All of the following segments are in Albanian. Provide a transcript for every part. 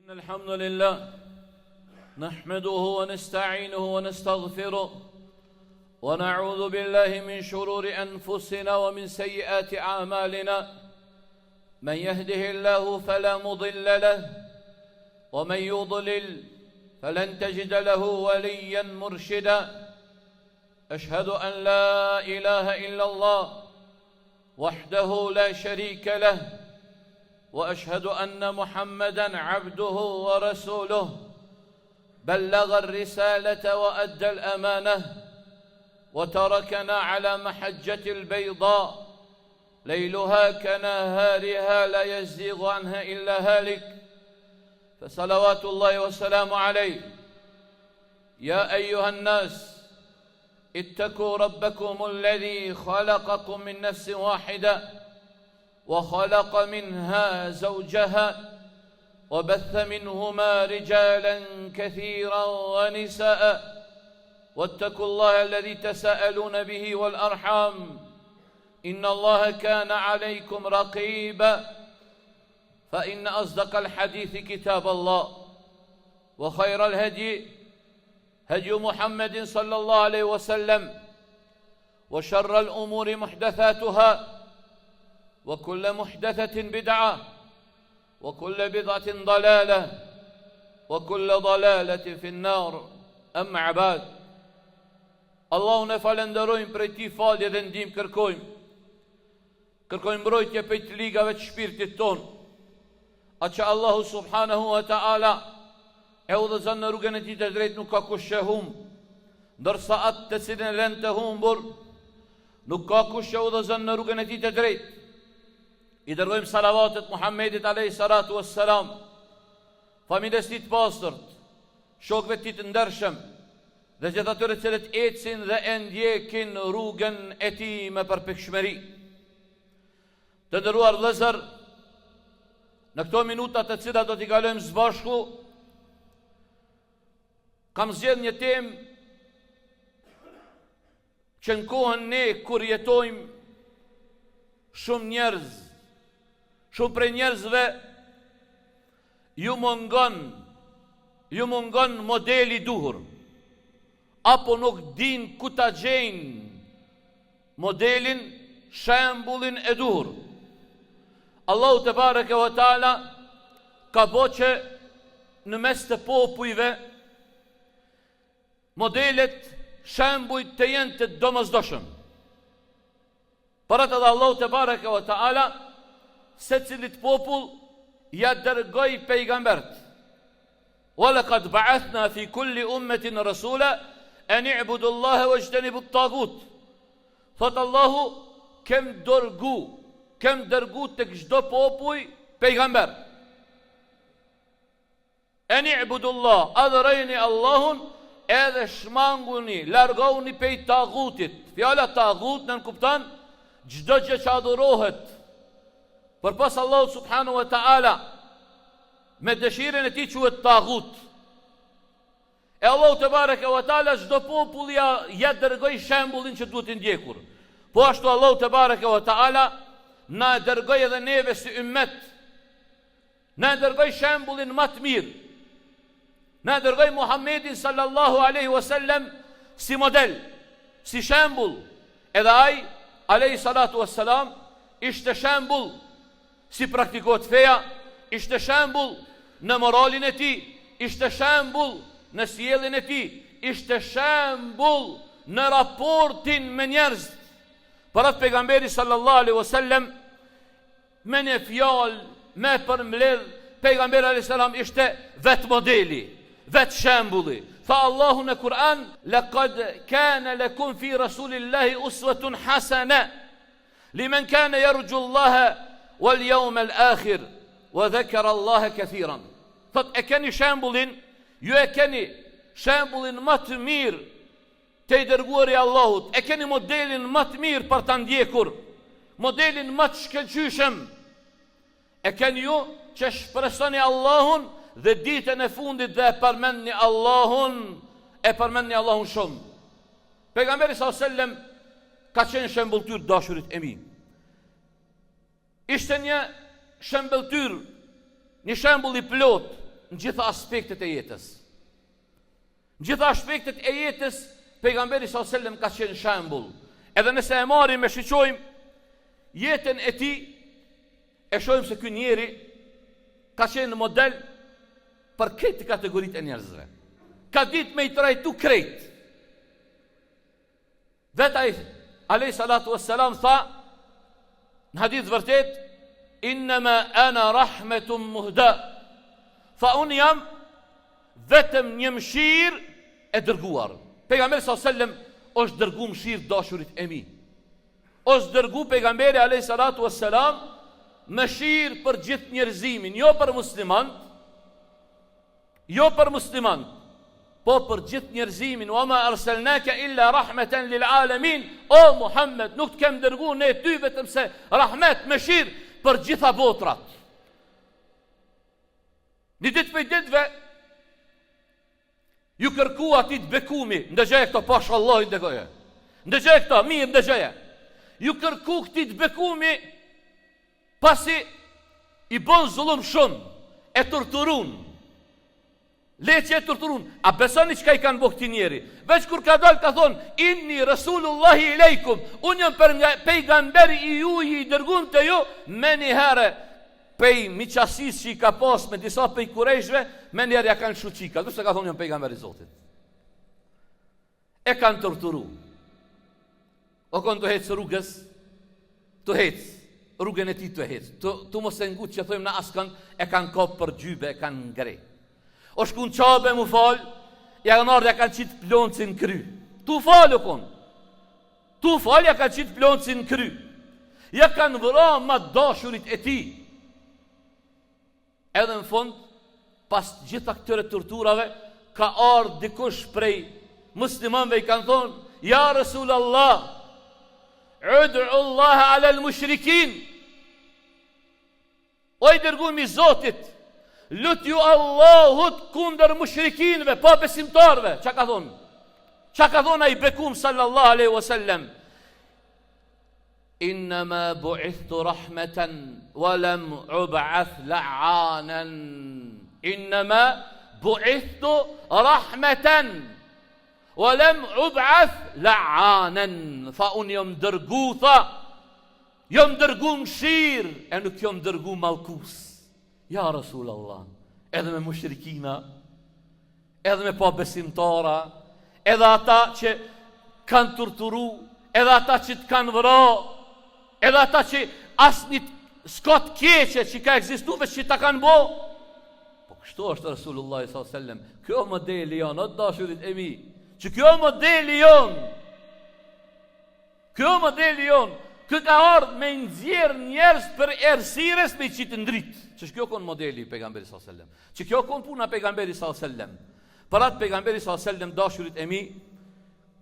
إن الحمد لله نحمده ونستعينه ونستغفره ونعوذ بالله من شرور أنفسنا ومن سيئات أعمالنا من يهده الله فلا مضل له ومن يضلل فلن تجد له وليا مرشدا أشهد أن لا إله إلا الله وحده لا شريك له واشهد ان محمدا عبده ورسوله بلغ الرساله وادى الامانه وتركنا على محجه البيضاء ليلها كنهارها لا يزيغ عنها الا هالك فصلوات الله وسلامه عليه يا ايها الناس اتقوا ربكم الذي خلقكم من نفس واحده وخلق منها زوجها وبث منهما رجالا كثيرا ونساء واتقوا الله الذي تساءلون به والارحام ان الله كان عليكم رقيبا فان اصدق الحديث كتاب الله وخير الهدي هدي محمد صلى الله عليه وسلم وشر الأمور محدثاتها وكل محدثة بدعة وكل بدعة ضلالة وكل ضلالة في النار أما عباد Allahun e falenderojmë prej tij falje dhe ndihmë kërkojmë. Kërkojmë mbrojtje prej të ligave të shpirtit tonë. Atë që Allahu subhanahu wa ta'ala e udhëzon në rrugën e tij të drejtë nuk ka kush që e humb, ndërsa atë të cilin e lën të humbur nuk ka kush që e udhëzon në rrugën e tij të drejtë. I dërgojmë salavatet Muhammedit alayhi salatu wassalam, familjes tij të pastërt, shokëve të tij të ndershëm dhe gjithë atyre të cilët ecin dhe e ndjekin rrugën e tij me përpikshmëri. Të nderuar vëllezër, në këto minuta të cilat do t'i kalojmë së bashku, kam zgjedh një temë që në kohën ne kur jetojmë shumë njerëz, shumë prej njerëzve ju mungon ju mungon modeli i duhur apo nuk dinë ku ta gjejnë modelin, shembullin e duhur. Allahu tebareke ve teala ka bo që në mes të popujve modelet, shembujt të jenë të domosdoshëm. Për atë edhe Allahu tebareke ve teala secilit popull ja dërgoi pejgambert. Wa laqad ba'athna fi kulli ummatin rasula an i'budu Allaha wajtanibu at-taghut. Thot Allahu, kem dërgu, kem dërgu tek çdo popull pejgamber. En i'budullah, adhurojeni Allahun edhe shmanguni, largohuni pej tagutit. Fjala tagut nënkupton çdo gjë që adhurohet përpos Allahut subhanahu wa taala me dëshirën e tij quhet tagut. E Allahu tebareke ve teala çdo populli ja, ja dërgoi shembullin që duhet të ndjekur. Po ashtu Allahu tebareke ve teala na e dërgoi edhe neve si ymmet Na e dërgoi shembullin ma të mirë. Na e dërgoi Muhammedin sallallahu alaihi wasallam si model, si shembull. Edhe ai alaihi salatu wassalam ishte shembull si praktikohet feja, ishte shembull në moralin e tij, ishte shembull në sjelljen e tij, ishte shembull në raportin me njerëzit. Për atë pejgamberi sallallahu alaihi wasallam Me një fjalë, me përmbledh, pejgamberi alayhis salam ishte vetë modeli, vetë shembulli. Tha Allahu në Kur'an, "Laqad kana lakum fi rasulillahi uswatun hasana liman kana yarju Allaha wal yawm al-akhir wa dhakara Allaha kathiran." Thot e keni shembullin, ju e keni shembullin më të mirë Te i dërguari i Allahut, e keni modelin më të mirë për ta ndjekur, modelin më të shkëlqyeshëm. E keni ju që shpresoni Allahun dhe ditën e fundit dhe e përmendni Allahun, e përmendni Allahun shumë. Pejgamberi sallallahu alajhi wasallam ka qenë shembulltyrë dashurit e mi. Ishte një shembëlltyrë, një shembull i plotë në gjitha aspektet e jetës. Në gjitha aspektet e jetës, pejgamberi s.a.s. ka qenë shembull. Edhe nëse e marrim e shiqojmë jetën e tij, e shohim se ky njeri ka qenë model për krejt kategoritë e njerëzve. Ka ditë me i trajtu krejt. Vetë ai, alejhi salatu wassalam, tha, në hadith vërtet, innema ana rahmetun muhda, tha unë jam vetëm një mëshirë e dërguar. Pejgamberi s.a.s. është dërgu mëshirë dashurit e mi. Është dërgu pejgamberi alejhi salatu wassalam mëshirë për gjithë njerëzimin, jo për muslimant, Jo për muslimant, po për gjithë njerëzimin, wa ma arsalnaka illa rahmatan lil alamin. O Muhammed, nuk të kem dërgu ne ty vetëm se rahmet, mëshirë për gjitha botrat. Një ditë prej ditëve ju kërku atij të bekumi, ndëgjoje këto pash Allahin ndëgjoje. Ndëgjoje këto, mirë ndëgjoje. Ju kërku këtij të bekumi Pasi i bon zullum shumë, e torturun. Le që e torturun. A besoni çka i kanë bo këtij njeri? Veç kur ka dalë ka thonë, inni Resulullahi ilejkum, unë jam për nga pejgamberi i juj i dërgun te ju, menjëherë pej miqasisë që i ka pas me disa pej kurejshve, menjëherë ja kanë lshu qikat, veç se ka thonë jam pejgamber i Zotit. E kanë torturu. O kon tu hec rrugës, tu hec, rrugën e tij tu hec, tu, tu mos e ngut që thojmë na askënd, e kanë kap për gjybe, e kanë ngre. O shku në Qabe mu fal, ja kanë ardhë, ja kanë qitë ploncin n'kry. Tu fal o kon. Tu fal, ja kanë qitë ploncin n'kry. Ja kanë vra ma dashurit e tij. Edhe në fund, pas gjitha këtyre torturave, ka ardhë dikush prej muslimanëve i kanë thonë, Ja Resul Allah, ud'u Allah ala al-mushrikin. O i dërgumi i Zotit, lutju Allahut kundër mushrikinëve, pabesimtarëve. Çka ka thonë? Çka ka thonë ai i bekum sallallahu alaihi wasallam? Innama bu'ithtu rahmatan wa lam ub'ath la'anan. Innama bu'ithtu rahmatan wa lam ub'ath la'anan. Tha unë jam dërgu, tha, jam dërgu mëshirë, e nuk jam dërgu mallkus. Ja Rasul Allah, edhe me mushrikina, edhe me pabesimtara, edhe ata që kanë torturu, edhe ata që të kanë vra, edhe ata që asnjë s'ka të keqe që ka ekzistu veç që ta kanë bo. Po kështu është Rasulullah s.a.s. Kjo modeli jonë, o të dashurit e mi, që kjo modeli jonë, Kjo modeli jonë, kë ka ardhë me nxjerr njerëz prej errësirës me i qitë në dritë. Që kjo konë modeli i pejgamberit s.a.s. Që kjo konë puna pejgamberit s.a.s. Për atë pejgamberi s.a.s. dashurit e mi,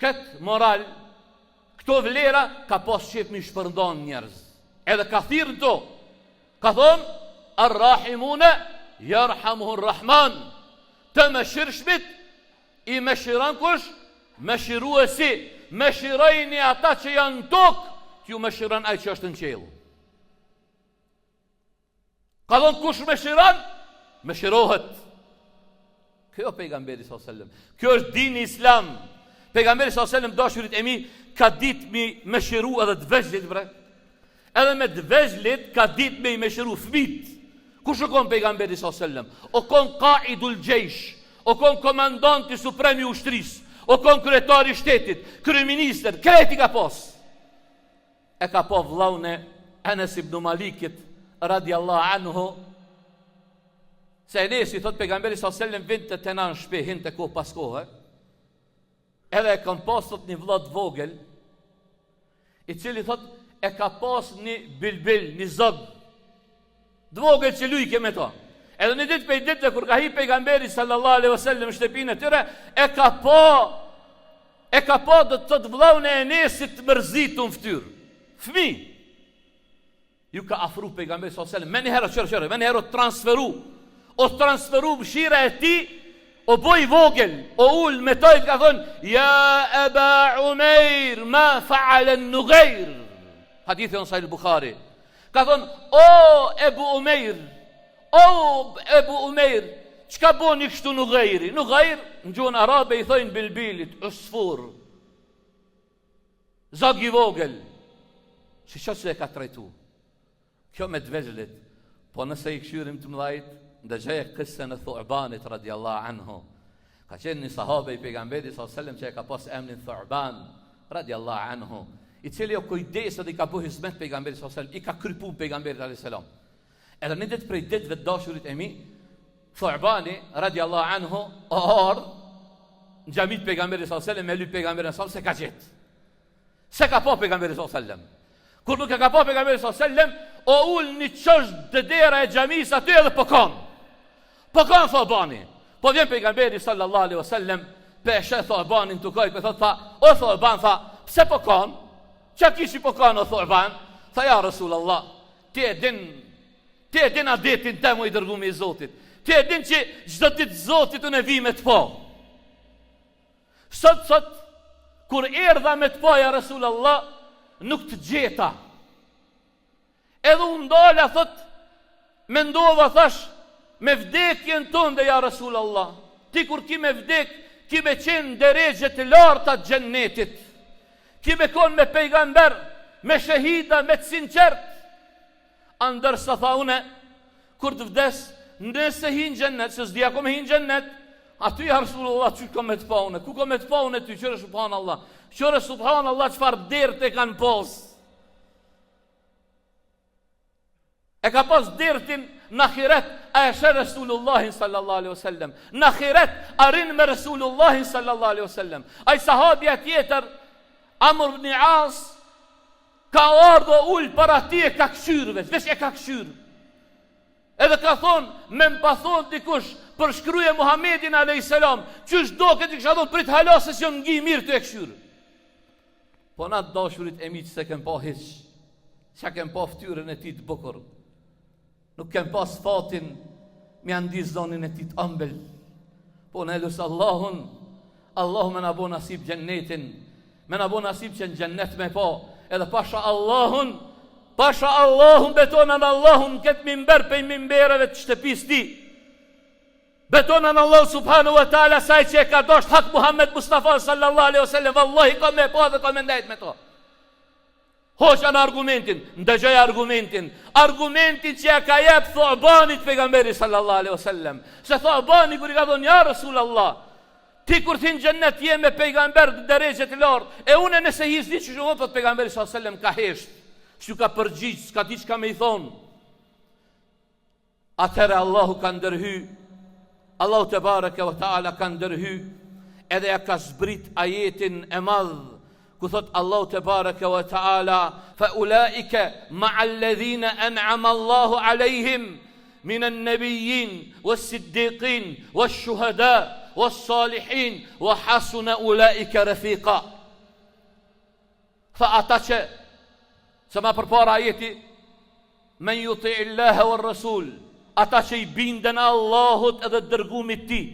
këtë moral, këto vlera, ka pas qef me i shpërnda n'njerëz. Edhe ka thirrë në to. Ka thonë, Ar-Rahimune, jarhamuhur Rahman, të mëshirshmit, I meshiron kush? Meshiruesi, meshirojini ata që janë në tokë, t'ju meshiron ai që është në qiell. Ka thonë kush meshiron? Meshirohet. Kjo pejgamberi s.a.s. Kjo është dini islam. Pejgamberi s.a.s. dashurit e mi ka ditë mi meshiru edhe të vegjlit bre. Edhe me të vegjlit ka ditë me i meshiru fmit. Kush o kon pejgamberi s.a.s.? O kon kaidul xhejsh, o kon komandanti suprem i ushtrisë, o kon kryetari i shtetit, kryeministër, krejt i ka pas. E ka pa vllaun e Enes ibn Malikit radiallahu anhu se Enesi thot pejgamberi s.a.s. vinte te na në shpi, hinte kohë pas kohe. Edhe e kam pas thot një vlla të vogël, i cili thot e ka pas një bilbil, një zog, të vogël që lujke me to. Edhe një ditë prej ditëve kur ka hi pejgamberi sallallahu alaihi wasallam në shtëpinë e tyre, e ka pa e ka pa do të thotë vllaun e Enesit të mërzitun n'fytyrë. Fëmijë. Ju ka afru pejgamberi sallallahu alajhi wasallam, menjëherë qyre qyre, menjëherë o transferu. O transferu mëshira e tij, o bo i vogël, o ul me to i ka thënë, "Ja Eba Umeir, ma fa'ala an-Nughair." Hadithi në Sahih Bukhari. Ka thënë, "O Ebu Umeir, o Ebu Umeir, çka boni kështu Nugajri? Nugajr, në gjuhën arabe i thojnë bilbilit, usfur. Zag i vogël. Shiko si e ka trajtu. Kjo me të vegjlit, po nëse i kqyrim të mëdhajt, ndëgjoje kissën e Thu'banit radiallahu anhu. Ka qenë një sahabe i pejgamberit sallallahu alajhi wasallam që e ka pas emrin Thu'ban radiallahu anhu, i cili u kujdes dhe i ka bë hizmet pejgamberit sallallahu alajhi wasallam, i ka kry punë pejgamberit alajhi salam. Edhe një ditë prej ditëve të dashurit e mi, Thu'bani radiallahu anhu o ardh në xhami të pejgamberit sallallahu alajhi wasallam me lyp pejgamberin sallallahu alajhi wasallam s'e ka gjetë. S'e ka pa pejgamberi sallallahu alajhi wasallam. Kur nuk e ka pa pejgamberi sallallahu alajhi wasallam, o ul një qosh te dera e xhamisë aty edhe po kan. Po kan Thubani. Po vjen pejgamberi sallallahu alajhi wasallam, pe sheh Thubanin tu kajt, po thot tha, o Thuban tha, pse po kan? Çka ki që po kan o Thuban? Tha ja Rasulullah, ti e din Ti e din adetin tem o i dërgumi i Zotit. Ti e din që çdo ditë Zotit unë e vi me të pa. Sot, sot, kur erdha me të pa, ja Resul Allah, nuk të gjeta. Edhe u ndala, thot, mendova, thash, me vdekjen tënde, ja Resul Allah. Ti kur ki me vdek, ki me qenë në derexhe të larta të xhennetit. Ki me konë me pejgamber, me shehida, me të sinqert. A ndërsa tha une, kur të vdes, nëse hi në xhennet, se s'di a kom me hi në xhennet, aty ja Rasulullah qysh kom me të pa une, ku kom me të pa une ty, qyre subhanallah, qyre subhanallah çfarë derte kanë pas. E ka pas dertin në ahiret, a e sheh Resulullahin sallallahu alaihi wasallam. Në ahiret, a rrin me Resulullahin sallallahu alaihi wasallam. Ai sahabja tjetër, Amr ibn As, Ka ardhë u ul para tij e ka kqyrë veç, veç e ka kqyrë. Edhe ka thonë, me më pa thonë dikush, përshkruje Muhammedin a.s. Qysh doket i kisha thonë, prit hala se s'jam ngi mirë tu e kqyrë. Po na të dashurit e mi që s'e kem pa hiç, s'e kem pa ftyrën e tij të bukur. Nuk kem pas fatin me ia ndi zonin e tij të ëmbël. Po ne lus Allahun, Allahu me na bo nasip xhennetin, me na bo nasip që në xhennet me pa, edhe pasha Allahun, pasha Allahun betona në Allahun në këtë mimber pej mimbereve të shtëpisë tij. Betona në Allahu subhanahu wa taala se ai që e ka dashtë hak Muhammed Mustafa sallallahu alaihi wasallam, vallahi ka me pa dhe ka me ndejt me to. Hoxha në argumentin, ndëgjoj argumentin, argumentin që ja ka jep Thubanit pejgamberi sallallahu alaihi wasallam. Se Thubani kur i ka thonë ja Rasulullah, ti kur të hin xhennet je me pejgamber të derexhe të lartë, e unë nëse hi s'di qysh po pejgamberi sallallahu alaihi wasallam ka hesht. S'ju ka përgjigj, s'ka di çka me i thonë. Atëherë Allahu ka ndërhy, Allahu tebareke ve teala ka ndërhy, edhe ja ka zbrit ajetin e madh, ku thot Allahu tebareke ve teala, fa ulaike ma'alledhine en'ama Allahu alejhim, min en-nebijin, wa siddiqin, wa shuhada, wa salihin, wa hasuna ulaike refika. Tha ata që se ma përpara ajeti men juti illahe wa rasul ata që i binden Allahut edhe dërgumit tij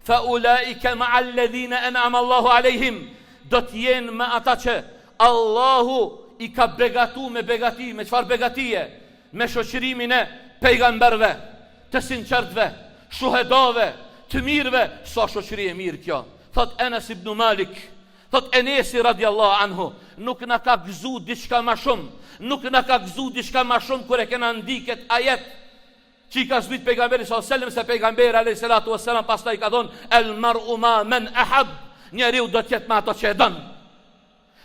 fa ulaike ma alledhine en'ama Allahu alejhim do të jenë me ata që Allahu i ka begatu me begati me çfarë begatie me shoqërimin e pejgamberëve të sinqertëve shuhedave të mirëve sa shoqëri e mirë kjo thot Enes ibn Malik Thot Enesi radiallahu anhu, nuk na ka gëzu diçka ma shumë, nuk na ka gëzu diçka ma shumë kur e kena ndi këtë ajet që i ka zbrit pejgamberi sallallahu alajhi wasallam se pejgamberi alayhi salatu wasallam pastaj ka thonë el mar'u ma men ahab, njeriu do të jetë me ato që e don.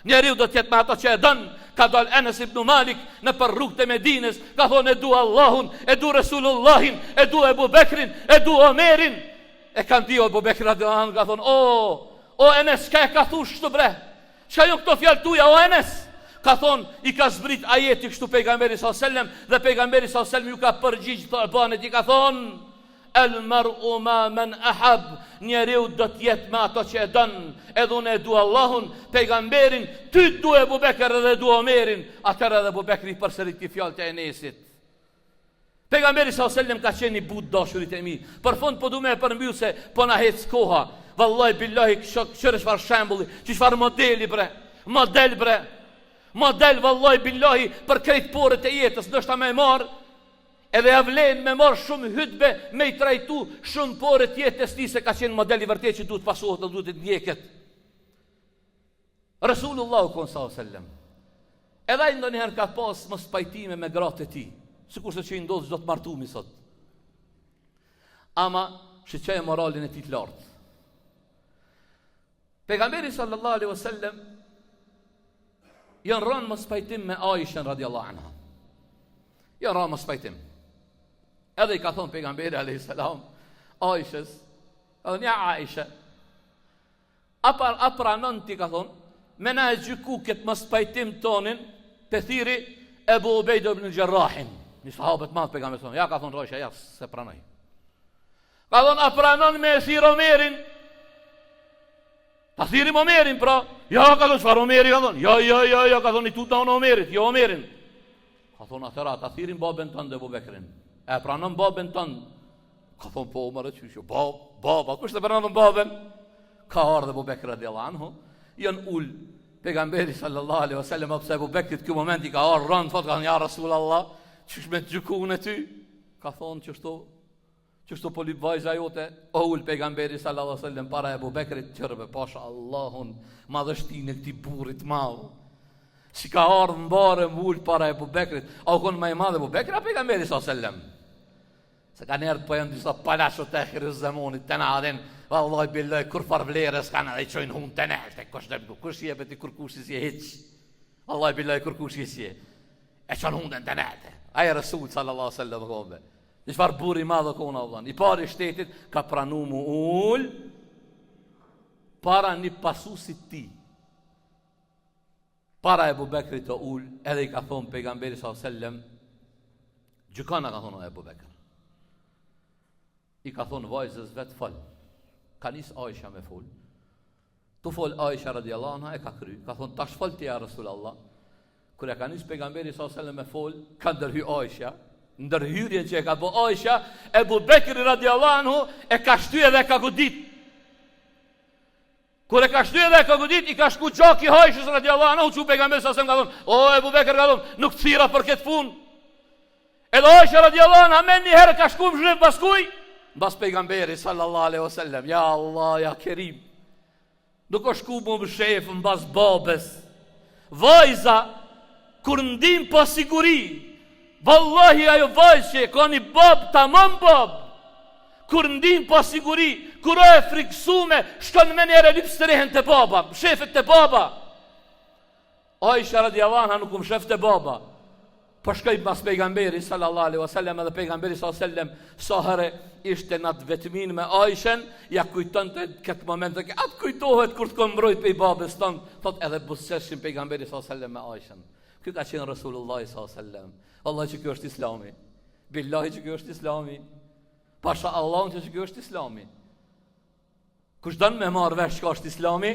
Njeriu do të jetë me ato që e don. Ka dal Enes ibn Malik nëpër rrugët e Medinës, ka thonë e du Allahun, e du Resulullahin, e du Ebu Bekrin, e du Omerin. E ka ndi Ebu Bekri radiallahu anhu, ka thonë, o, O Enes, çka e ka thush kështu bre? Çka janë këto fjalë tuja, o Enes? Ka thonë, i ka zbrit ajeti kështu pejgamberi s.a.s. Dhe pejgamberi s.a.s. ju ka përgjigj Thubanit, i ka thonë, El mar'u ma men ahab, njeriu do të jetë me ato që e don, edhe unë e du Allahun, pejgamberin, ty të du Ebu Bekër edhe du Omerin, atëherë edhe Ebu Bekri i përsëriti fjalët e Enesit. Pejgamberi sallallahu alajhi wasallam ka qenë i butë dashurit e mi. Për fund po du me e përmbyll se po na hec koha. Vallahi billahi kqyre çfarë shembulli, çfarë modeli bre. Model bre. Model vallahi billahi për krejt poret e jetës, ndoshta me e marr. Edhe ja vlen me marr shumë hytbe me i trajtu shumë pore të jetës tij se ka qenë model i vërtetë që duhet pasohet dhe duhet të ndjeket. Resulullah u konë sallallahu sallam. Edhe ai ndonjëherë ka pas mospajtime me gratë e tij, sikurse që i ndodh çdo të martumi sot. Ama shiqoje moralin e tij të lartë. Pejgamberi sallallahu alaihi wasallam janë rënë mospajtim me Aishën radiallahu anha. Janë rënë mospajtim. Edhe i ka thonë pejgamberi alaihi salam Aishës, edhe një Aisha, a, par, a pranon ti ka thonë, me na e gjyku këtë mospajtim tonin, pe thirri Ebu Ubejde ibn Xherrahin, një sahabët madh pejgamberi thonë, ja ka thonë Aisha, ja s'e pranoj. Ka thonë, a pranon me e thirr Omerin? Ta thirrim Omerin, pra. Ja, ka thonë, çfarë Omeri, ka thonë. Ja, ja, ja, ja, ka thonë, i tutna unë Omerit, jo Omerin. Ka thonë, atëherë, ta thirrim babën tënd Ebu Bekrin. E pranon babën tënd. Ka thonë, po, more, qysh, jo, bab, baba, kush s'e pranon babën? Ka ardhë Ebu Bekri radiallahu anhu, janë ul pejgamberi sallallahu alaihi wasallam pse Ebu Bekrit ky moment i ka ardhë rëndë, thotë, ka thonë, ja Rasul Allah, qysh me të gjyku unë ty? Ka thonë, qështu, Qështu po lyp vajza jote, o ul pejgamberi sallallahu alaihi wasallam para Ebu Bekrit, qërëve, pasha Allahun, madhështinë e këtij burrit të madh. Si ka ardhë mbarë m'u ul para Ebu Bekrit, a u konë ma i madh Ebu Bekri, a pejgamberi sallallahu alaihi wasallam? Se ka njerë po janë disa palaço të ehiri zemonit, të nadin, vallahi billahi, kurrfarë vlere s'kanë edhe i çojnë hundë te naltë, kush dhe kush je be ti kurkush s'je hiç. Vallahi billahi kurkush s'je. E çon hundën te naltë. Ai Resul sallallahu alaihi wasallam kombe. Një çfarë burri i madh o kona vëllan. I pari i shtetit ka pranu mu ul para një pasusit tij. Para Ebu Bekrit të ul, edhe i ka thonë pejgamberi sallallahu alaihi wasallam, gjykona ka thonë Ebu Bekr. I ka thonë vajzës vet fol. Ka nis Aisha me fol. Tu fol Aisha radiallahu anha e ka kry. Ka thonë tash fol ti ja Rasul Allah. Kur e ka nis pejgamberi sallallahu alaihi wasallam me fol, ka ndërhy Aisha. Ndërhyrjen që e ka bo Aisha, Ebu Bekri radiallahu anhu e ka shty edhe e ka godit. Kur e ka shty edhe e ka godit, i ka shku gjaki Aishës radiallahu anhu, çu pejgamberi sallallahu alaihi wasallam ka thonë, o Ebu Bekr ka thonë, nuk të thirra për këtë punë. Edhe Aisha radiallahu anha menjëherë ka shku m'u mshef mbas kuj? Mbas pejgamberit sallallahu alaihi wasallam. Ja Allah, ja Kerim. Nuk o shku m'u mshef mbas babës. Vajza kur ndin pasiguri, vallahi ajo vajzë që e ka një babë tamam babë, kur ndin pasiguri, kur o e friksume, shkon menjëherë e lyp strehën te baba, mshefet te baba. Aisha radiallahu anha nuk u mshef te baba, po shkoi mas pejgamberit sallallahu alaihi wasallam edhe pejgamberi sallallahu alaihi wasallam sa herë ishte në atë vetminë me Aishën, ja kujtonte këtë moment dhe a t'kujtohet kur të kom mbrojt pej babës tënd, thot edhe buzëqeshin pejgamberi sallallahu alaihi wasallam me Aishën. Ky ka qenë Resulullah sallallahu alaihi wasallam. Wallahi që ky është Islami. Billahi që ky është Islami. Pasha Allahun që ky është Islami. Kush don me marrë vesh çka është Islami,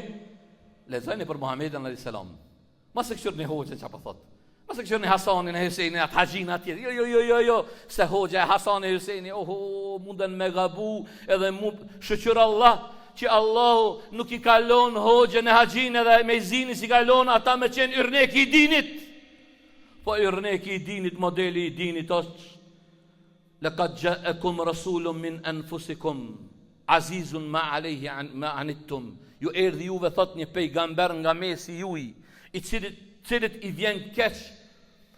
lexojni për Muhamedin alayhis salam. Mos e kqyrni hoxhën çka po thot. Mos e kqyrni Hasanin e Hyseinin atë haxhin atje. Jo jo jo jo jo, se hoxha e Hasani e Hyseini, oho, munden me gabu edhe mu shyqyr Allah që Allahu nuk i ka lon hoxhën e haxhin edhe mejzinin s'i ka lon ata me qenë yrneki i dinit. Po yrneki i dinit, modeli i dinit është Lekad xhaekum rasulun min enfusikum azizun ma alejhi ma anittum ju erdhi juve thot një pejgamber nga mesi juj i cilit cilit i vjen keq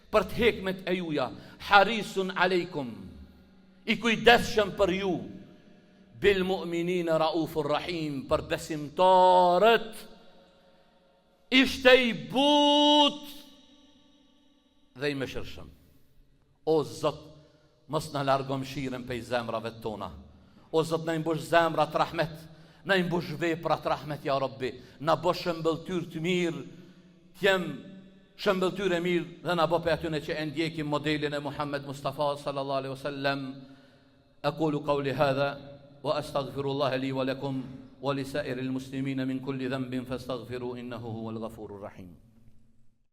për të hekmet e juja harisun alejkum i kujdesshëm për ju bil mu'minina raufur rahim për besimtarët ishte i butë dhe i mëshirshëm. O Zot, mos na largo mëshirën pej zemrave tona. O Zot, na i mbush zemrat rahmet, na i mbush veprat rahmet, ja Rabbi. Na bo shëmbëlltyrë të mirë, t'jem shëmbëlltyrë e mirë dhe na bo pej atyne që e ndjekim modelin e Muhammed Mustafa sallallahu alaihi wasallam. Aqulu qawli hadha wa astaghfirullah li wa lakum wa li sa'iril muslimin min kulli dhanbin fastaghfiru innahu huwal ghafurur rahim.